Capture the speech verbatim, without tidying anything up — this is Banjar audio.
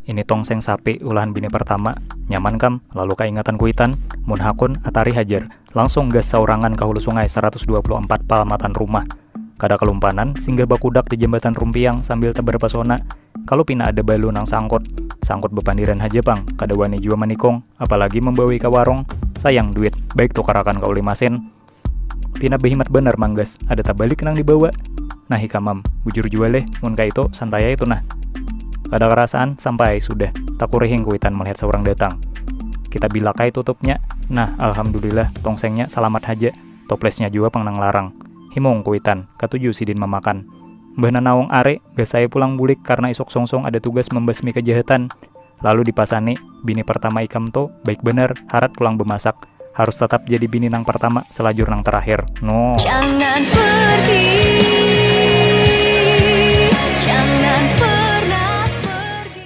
Ini tongseng sapi ulahan bini pertama. Nyaman kam? Lalu kaingatan kuitan, mun hakun atari hajar. Langsung gas saurangan ka hulu sungai seratus dua puluh empat pal matan rumah. Kada kalumpanan, singgah bakudak di jambatan rumpiang sambil tebar pesona. Kalu pina ada balu nang sangkut, sangkut bapandiran haja pang, kada wani jua manikung, apalagi mambawai ka warung, sayang duit, baik tukarakan ka uli masin. Pina behimat banar manggas, ada tabalik nang dibawa. Nah ikam am, bujur jua leh, mun kaitu santai ai tu nah. Kada karasaan sampai sudah, takurihing kuitan melihat saurang datang. Kita bilak ai tutupnya. Nah, alhamdulillah, tongsengnya salamat haja. Toplesnya jua pang nang larang. Himung kuitan, katuju sidin mamakan. Mbah Nanaung Ari, gasai pulang bulik karena isuk sungsung ada tugas membasmi kejahatan. Lalu dipasani, bini pertama ikam tu baik banar, harat pulang bemasak. Harus tetap jadi bini nang pertama, selajur nang terakhir. No. Jangan pergi